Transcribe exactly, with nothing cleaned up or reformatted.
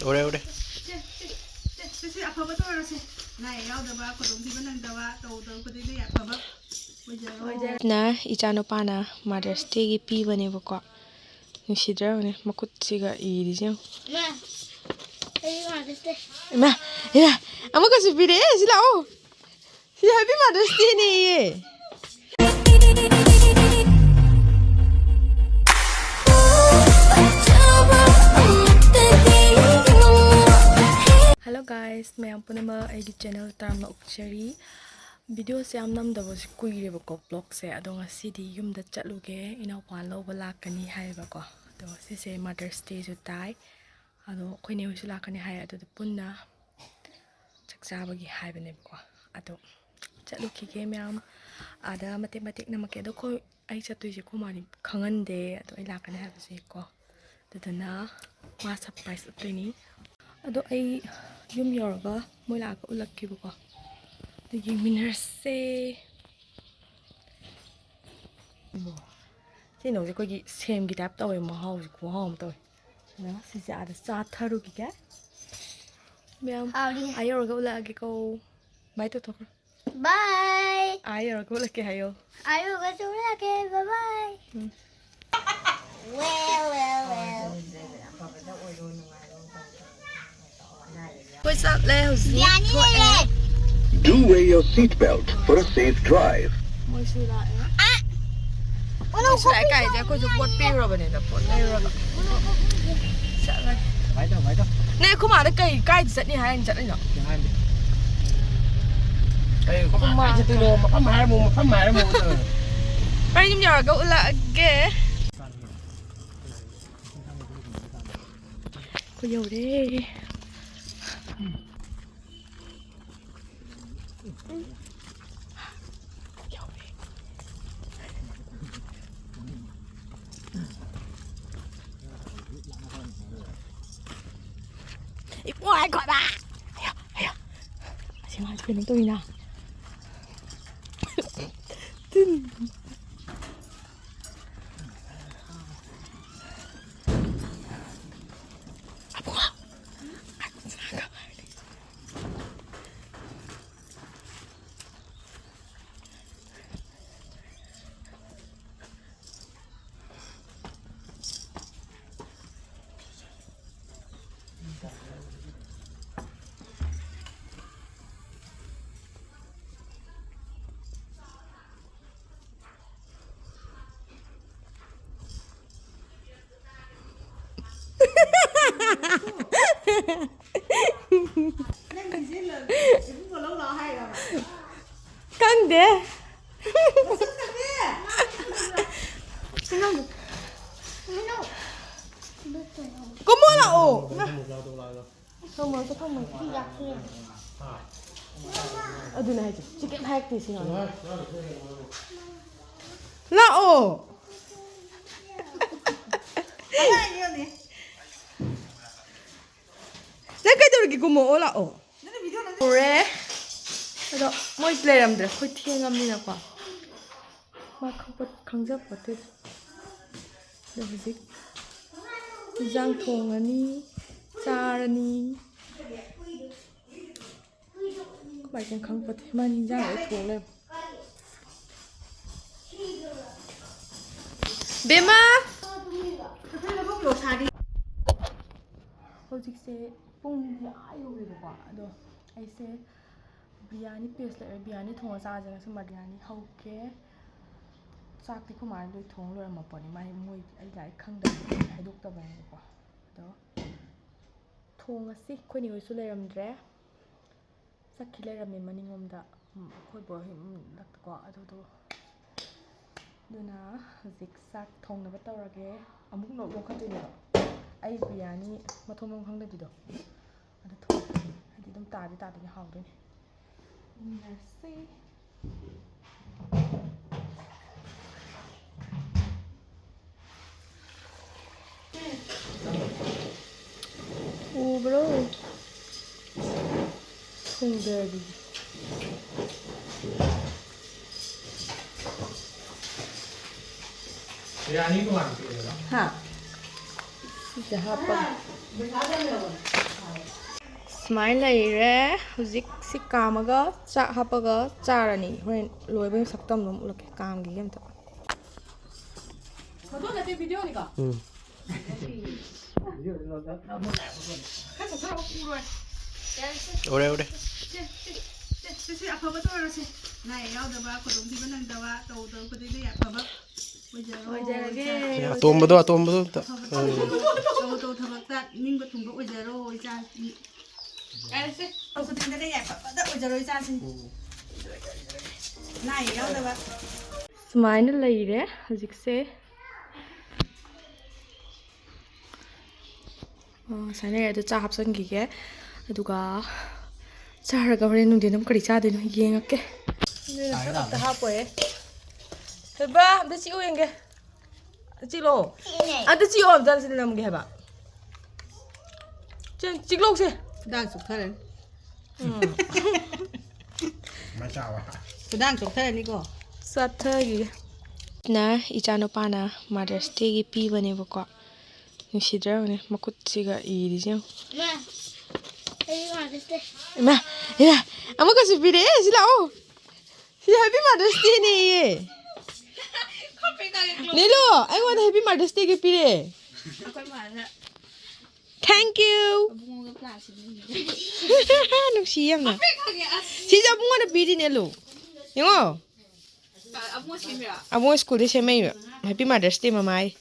ꯎꯔꯦ, ꯎꯔꯦ꯫ ꯁꯦ, ꯁꯦ, ꯁꯦ, ꯁꯦ, ꯁꯦ, ꯑꯐꯕ ꯇꯧꯔꯁꯦ꯫ ꯅꯥ ꯑꯌꯥꯎꯗꯕ, ꯈꯨꯗꯣꯡꯊꯤꯕ ꯅꯪꯗꯕ, ꯇꯧꯗꯕ ꯈꯨꯗꯤꯡꯗ ꯑꯐꯕ ꯑꯣꯏꯖꯔꯣ꯫ ꯅ ꯏꯆꯥꯅꯨꯄꯥꯅ Mother's Dayꯒꯤ ꯄꯤꯕꯅꯦꯕꯀꯣ꯫ ꯅꯨꯡꯁꯤꯗ꯭ꯔꯥ ꯌꯦꯡꯉꯨꯅꯦ, ꯃꯈꯨꯠꯁꯤꯒ ꯏꯔꯤꯁꯦ ꯌꯦꯡꯉꯨ꯫ ꯃꯥ, ꯑꯩ Mother's Day꯫ ꯏꯃꯥ, ꯏꯃꯥ, ꯑꯃꯨꯛꯀꯁꯨ ꯄꯤꯔꯛꯑꯦ, ꯁꯤ ꯂꯥꯛꯑꯣ꯫ ꯁꯤ Happy Mother's Dayꯅꯦꯌꯦ꯫ Hello guys, ꯃꯌꯥꯝ ꯄꯨꯝꯅꯃꯛ ꯑꯩꯒꯤ channel ꯇꯔꯥꯝꯅ ꯑꯣꯛꯆꯔꯤ꯫ Videoꯁꯦ ꯌꯥꯝ ꯅꯝꯗꯕꯁꯦ ꯀꯨꯏꯔꯦꯕꯀꯣ, vlogꯁꯦ꯫ ꯑꯗꯣ ꯉꯁꯤꯗꯤ ꯌꯨꯝꯗ ꯆꯠꯂꯨꯒꯦ, ꯏꯅꯥꯎꯄꯥ ꯂꯧꯕ ꯂꯥꯛꯀꯅꯤ ꯍꯥꯏꯌꯦꯕꯀꯣ꯫ ꯑꯗꯣ ꯉꯁꯤꯁꯦ Mother's Dayꯁꯨ ꯇꯥꯏ꯫ ꯑꯗꯣ ꯑꯩꯈꯣꯏ ꯅꯦ ꯍꯣꯏꯁꯨ ꯂꯥꯛꯀꯅꯤ ꯍꯥꯏ, ꯑꯗꯨꯗ ꯄꯨꯟꯅ ꯆꯥꯛ ꯆꯥꯕꯒꯤ ꯍꯥꯏꯕꯅꯦꯕꯀꯣ꯫ ꯑꯗꯣ ꯆꯠꯂꯨꯈꯤꯒꯦ ꯃꯌꯥꯝ, ꯑꯥꯗ ꯃꯇꯦꯛ ꯃꯇꯦꯛ ꯅꯝꯃꯛꯀꯦ꯫ ꯑꯗꯣ ꯑꯩꯈꯣꯏ, ꯑꯩ ꯆꯠꯇꯣꯏꯁꯦ ꯑꯩꯈꯣꯏ ꯃꯥꯗꯤ ꯈꯪꯍꯟꯗꯦ, ꯑꯗꯣ ꯑꯩ ꯂꯥꯛꯀꯅꯤ ꯍꯥꯏꯕꯁꯦꯀꯣ꯫ ꯑꯗꯨꯗꯨꯅ ꯃꯥ surprise ꯎꯠꯇꯣꯏꯅꯤ꯫ ꯑꯗꯣ ꯑꯩ ꯌꯨꯝ ꯌꯧꯔꯒ ꯃꯣꯏ ꯂꯥꯛꯑꯒ ꯎꯠꯂꯛꯀꯦꯕꯀꯣ꯫ ꯑꯗꯨ ꯌꯦꯡꯃꯤꯟꯅꯔꯁꯦ꯫ ꯁꯤ ꯍꯩꯅꯧꯁꯦ ꯑꯩꯈꯣꯏꯒꯤ ꯁꯦꯝꯒꯤ type ꯇꯧꯋꯦ, ꯃꯍꯥꯎꯁꯦ ꯈꯨꯍꯥꯎ ꯑꯃ ꯇꯧꯋꯦ꯫ ꯑꯗ ꯁꯤꯁꯦ ꯑꯥꯗ ꯆꯥꯊꯔꯨꯈꯤꯒꯦ꯫ ꯃꯌꯥꯝ ꯍꯥꯎꯔꯤ꯫ ꯑꯥ ꯌꯧꯔꯒ ꯎꯠꯂꯛꯑꯒꯦꯀꯣ꯫ ꯕꯥꯏ ꯇꯧꯊꯣꯛꯈ꯭ꯔꯣ꯫ Bye꯫ ꯑꯥ ꯌꯧꯔꯒ ꯎꯠꯂꯛꯀꯦ ꯍꯥꯏꯌꯣ꯫ ꯑꯥ ꯌꯧꯔꯒ ꯎꯠꯂꯛꯀꯦ꯫ Bye bye꯫ ꯎꯝ꯫ Well, well, well. ꯑꯩꯈꯣꯏ ꯆꯠꯂꯦ ꯍꯧꯖꯤꯛ꯫ ꯌꯥꯅꯤ ꯊꯣꯛꯑꯦ꯫ ꯂꯩꯔꯦ꯫ Do wear your seat belt for a safe drive. ꯃꯣꯏꯁꯨ ꯂꯥꯛꯑꯦ꯫ ꯑꯥ! ꯃꯣꯏꯁꯨ ꯂꯥꯛꯑꯦ ꯀꯥꯏꯗꯤ ꯑꯩꯈꯣꯏꯁꯨ ꯄꯣꯠ ꯄꯤꯔꯨꯔꯕꯅꯦꯗ, ꯄꯣꯠ ꯂꯩꯔꯨꯔꯒ꯫ ꯆꯠꯂꯒꯦ꯫ ꯀꯃꯥꯏ ꯇꯧ, ꯀꯃꯥꯏ ꯇꯧ? ꯅꯣꯏ ꯑꯩꯈꯣꯏ ꯃꯥꯗ ꯀꯩ, ꯀꯥꯏꯗ ꯆꯠꯅꯤ ꯍꯥꯏꯅ ꯆꯠꯂꯤꯅꯣ? ꯀꯩ ꯍꯥꯏꯅꯤ? ꯑꯩ ꯀꯃꯥꯏ ꯀꯥꯏ ꯆꯠꯇꯣꯏꯅꯣ? ꯃꯐꯝ ꯍꯥꯏꯔꯝꯃꯣ, ꯃꯐꯝ ꯍꯥꯏꯔꯝꯃꯣ꯫ ꯑꯩ ꯌꯨꯝ ꯌꯧꯔꯒ ꯎꯠꯂꯛꯑꯒꯦ꯫ ꯑꯩꯈꯣꯏ ꯌꯧꯔꯦ꯫ ꯌꯧꯔꯦ꯫ ꯏꯕꯨꯡꯉꯣ, ꯉꯥꯏꯈꯣꯕ꯫ ꯑꯌꯥ, ꯑꯌꯥ꯫ ꯑꯁꯤ ꯃꯥꯁꯦ ꯀꯩꯅꯣ ꯇꯧꯋꯤꯅ꯫ ꯇꯤꯟ꯫ ꯑꯕꯨꯡꯉꯣ꯫ ꯅꯪꯒꯤꯁꯦ ꯂ-, ꯏꯕꯨꯡꯉꯣ ꯂꯧ ꯂꯥꯛꯑꯣ ꯍꯥꯏꯔꯕ? ꯈꯪꯗꯦ꯫ ꯃꯁꯛ ꯈꯪꯗꯦ? ꯀꯨꯝꯃꯣ ꯂꯥꯛꯑꯣ꯫ ꯊꯝꯃꯣ, ꯊꯝꯃꯣ꯫ ꯑꯗꯨꯅꯦ ꯍꯥꯏꯁꯦ꯫ ꯁꯤ ꯀꯩꯝ ꯍꯥꯏꯔꯛꯇꯦ ꯁꯤ ꯉꯥꯡꯉꯣ꯫ ꯂꯥꯛꯑꯣ꯫ ꯅꯪ ꯀꯩꯗꯧꯔꯒꯦ? ꯀꯨꯝꯃꯛꯑꯣ ꯂꯥꯛꯑꯣ꯫ ꯎꯔꯦ꯫ ꯑꯗꯣ ꯃꯣꯏꯁꯨ ꯂꯩꯔꯝꯗ꯭ꯔꯦ꯫ ꯑꯩꯈꯣꯏ ꯊꯦꯡꯉꯕꯅꯤꯅꯀꯣ꯫ ꯃꯥ ꯈꯪꯄꯣꯠ-, ꯈꯪꯖꯄꯣꯠꯇꯦꯗ꯫ ꯑꯗꯣ ꯍꯧꯖꯤꯛ ꯏꯟꯖꯥꯡ ꯊꯣꯡꯉꯅꯤ, ꯆꯥꯔꯅꯤ꯫ ꯀꯃꯥꯏꯅ ꯈꯪꯄꯣꯠꯇꯦ꯫ ꯃꯥꯅ ꯏꯟꯖꯥꯡ ꯂꯣꯏ ꯊꯣꯡ ꯂꯩꯔꯝꯃꯦ꯫ ꯕꯦꯝꯃ! ꯍꯧꯖꯤꯛꯁꯦ ꯄꯨꯡ ꯑꯥ ꯌꯧꯔꯦꯕꯀꯣ꯫ ꯑꯗꯣ ꯑꯩꯁꯦ ꯕꯤꯔꯌꯥꯅꯤ ꯄꯦꯁ ꯂꯩꯔꯦ꯫ ꯕꯤꯔꯌꯥꯅꯤ ꯊꯣꯡꯉ ꯆꯥꯁꯦ ꯉꯁꯤ꯫ ꯕꯤꯔꯌꯥꯅꯤ ꯍꯧꯒꯦ꯫ ꯆꯥꯛꯇꯤ ꯑꯩꯈꯣꯏ ꯃꯥꯅ ꯂꯣꯏ ꯊꯣꯡ ꯂꯣꯏꯔꯝꯃ ꯄꯣꯠꯅꯤ꯫ ꯃꯥꯏ, ꯃꯣꯏ ꯑꯩ ꯂꯥꯏꯔꯤꯛ ꯈꯪꯗꯕꯅꯤꯅ ꯍꯥꯏꯗꯣꯛꯇꯕꯅꯦꯕꯀꯣ꯫ ꯑꯗꯣ ꯊꯣꯡꯉꯁꯤ꯫ ꯑꯩꯈꯣꯏ ꯅꯦ ꯍꯣꯏꯁꯨ ꯂꯩꯔꯝꯗ꯭ꯔꯦ꯫ ꯆꯠꯈꯤ ꯂꯩꯔꯝꯃꯦ ꯃꯅꯤꯡꯂꯣꯝꯗ꯫ ꯎꯝ, ꯑꯩꯈꯣꯏ ꯕꯣꯛ ꯍꯣꯏ ꯏꯃꯨꯡꯗꯀꯣ꯫ ꯑꯗꯨꯗꯣ, ꯑꯗꯨꯅ ꯍꯧꯖꯤꯛ ꯆꯥꯛ ꯊꯣꯡꯅꯕ ꯇꯧꯔꯒꯦ꯫ ꯑꯃꯨꯛ ꯂꯧ-, ꯂꯧꯈꯠꯇꯣꯏꯅꯦꯕ꯫ ꯑꯩ ꯕꯤꯔꯌꯥꯅꯤ ꯃꯊꯣꯡ ꯃꯔꯝ ꯈꯪꯗꯕꯤꯗꯣ꯫ ꯑꯗꯨ ꯊꯣꯡ-, ꯍꯥꯏꯗꯤ ꯑꯗꯨꯝ ꯇꯥꯗꯤ ꯇꯥꯗꯣꯏꯅꯦ, ꯍꯥꯎꯗꯣꯏꯅꯦ꯫ ꯌꯦꯡꯅꯔꯁꯤ꯫ ꯎꯕ꯭ꯔꯣ? ꯊꯣꯡꯗꯔꯤ꯫ ꯕꯤꯔꯌꯥꯅꯤ ꯇꯣꯉꯥꯟꯅ ꯄꯤꯔꯛꯑꯦꯕ? ꯍꯥ? ꯁꯤꯁꯦ ꯍꯥꯞꯄꯒ꯫ ꯁꯨꯃꯥꯏꯅ ꯂꯩꯔꯦ꯫ ꯍꯧꯖꯤꯛ ꯁꯤ ꯀꯥꯝꯃꯒ ꯆꯥꯛ ꯍꯥꯞꯄꯒ ꯆꯥꯔꯅꯤ꯫ ꯍꯣꯔꯦꯟ ꯂꯣꯏꯕꯒꯤ ꯁꯛꯇꯝꯗꯣ ꯑꯃꯨꯛ ꯎꯠꯂꯛꯀꯦ꯫ ꯀꯥꯝꯈꯤꯒꯦ ꯑꯝꯇ꯫ ꯐꯣꯇꯣ ꯅꯠꯇꯦ, ꯚꯤꯗꯤꯑꯣꯅꯤꯀꯣ? ꯎꯝ꯫ ꯈꯔ ꯆꯠꯊꯔꯛꯑꯣ, ꯎꯔꯣꯏ꯫ ꯎꯔꯦ, ꯎꯔꯦ꯫ ꯁꯦ, ꯁꯦ, ꯁꯦ, ꯁꯦ, ꯑꯐꯕ ꯇꯧꯔꯁꯦ꯫ ꯑꯅꯥ ꯑꯌꯦꯛ ꯌꯥꯎꯗꯕ, ꯈꯨꯗꯣꯡꯊꯤꯕ ꯅꯪꯗꯕ, ꯇꯧ ꯇꯧ ꯈꯨꯗꯤꯡꯗ ꯑꯐꯕ ꯑꯣꯏꯖꯔꯣ꯫ ꯑꯣꯏꯖꯔꯒꯦ꯫ ꯑꯇꯣꯝꯕꯗꯣ, ꯑꯇꯣꯝꯕꯗꯣ ꯑꯝꯇ꯫ ꯑꯐꯕ ꯇꯧ, ꯇꯧ, ꯇꯧ, ꯇꯧ꯫ ꯊꯕꯛꯇ ꯅꯤꯡꯕ ꯊꯨꯡꯕ ꯑꯣꯏꯖꯔꯣ ꯏꯆꯥ꯫ ꯌꯥꯔꯦꯁꯦ꯫ ꯈꯨꯗꯤꯡꯗꯅꯦ ꯌꯥꯏꯐꯕꯗ ꯑꯣꯏꯖꯔꯣ ꯏꯆꯥꯁꯤꯡ꯫ ꯑꯅꯥ ꯑꯌꯦꯛ ꯌꯥꯎꯗꯕ꯫ ꯁꯨꯃꯥꯏꯅ ꯂꯩꯔꯦ ꯍꯧꯖꯤꯛꯁꯦ꯫ ꯑ, ꯁꯨꯃꯥꯏꯅ ꯂꯩꯔꯦ꯫ ꯑꯗꯨ ꯆꯥ ꯍꯥꯞꯆꯤꯟꯈꯤꯒꯦ꯫ ꯑꯗꯨꯒ ꯆꯥꯔꯒ ꯍꯣꯔꯦꯟ ꯅꯨꯡꯊꯤꯟ ꯑꯃꯨꯛ ꯀꯔꯤ ꯆꯥꯗꯣꯏꯅꯣ ꯌꯦꯡꯉꯛꯀꯦ꯫ ꯅꯣꯏꯅ ꯈꯔ ꯑꯝꯇ ꯍꯥꯞꯄꯣꯏꯌꯦ꯫ ꯍꯦꯕꯥ, ꯑꯝꯇ ꯆꯤꯛꯎ ꯌꯦꯡꯒꯦ꯫ ꯆꯤꯛꯂꯣ꯫ ꯆꯤꯛꯏꯅꯦ꯫ ꯑꯗꯨ ꯆꯤꯛꯑꯣ ꯑꯝꯇ, ꯁꯤꯗ ꯅꯝꯒꯦ ꯍꯥꯏꯕ꯫ ꯆꯦ, ꯆꯤꯛꯂꯧꯁꯦ꯫ ꯈꯨꯗꯥꯡ ꯆꯣꯛꯊꯔꯅꯤ꯫ ꯎꯝ꯫ ꯃꯆꯥ ꯋꯥ꯫ ꯈꯨꯗꯥꯡ ꯆꯣꯛꯊꯔꯅꯤꯀꯣ꯫ ꯆꯠꯊꯈꯤꯒꯦ꯫ ꯅ ꯏꯆꯥꯅꯨꯄꯥꯅ Mother's Dayꯒꯤ ꯄꯤꯕꯅꯦꯕꯀꯣ꯫ ꯅꯨꯡꯁꯤꯗ꯭ꯔꯕꯅꯦ ꯃꯈꯨꯠꯁꯤꯒ ꯏꯔꯤꯁꯦ ꯌꯦꯡꯉꯨ꯫ ꯏꯃꯥ, ꯑꯩ Mother's Day꯫ ꯏꯃꯥ, ꯏꯃꯥ, ꯑꯃꯨꯛꯀꯁꯨ ꯄꯤꯔꯛꯑꯦ꯫ ꯁꯤ ꯂꯥꯛꯑꯣ꯫ ꯁꯤ Happy Mother's Day ꯅꯦꯌꯦ꯫ ꯅꯤꯂꯨ, ꯑꯩꯉꯣꯟꯗ Happy Mother's Dayꯒꯤ ꯄꯤꯔꯛꯑꯦ꯫ ꯑꯩꯈꯣꯏ ꯃꯥꯅ꯫ Thank you꯫ ꯑꯕꯨꯡꯉꯣꯒ ꯄ꯭ꯂꯥꯁꯤꯗꯤ꯫ ꯅꯨꯡꯁꯤ ꯌꯥꯝꯅ꯫ ꯈꯪꯉꯦ, ꯑꯁ꯫ ꯁꯤꯁꯦ ꯑꯕꯨꯡꯉꯣꯅ ꯄꯤꯔꯤꯅꯦ, ꯂꯨ꯫ ꯌꯦꯡꯉꯣ꯫ ꯑꯕꯨꯡꯉꯣ ꯁꯦꯝꯃꯤꯔꯣ? ꯑꯕꯨꯡꯉꯣ ꯁ꯭ꯀꯨꯜꯗ ꯁꯦꯝꯃꯛꯏꯕ꯫ Happy Mother's Day, ꯃꯃꯥꯏ꯫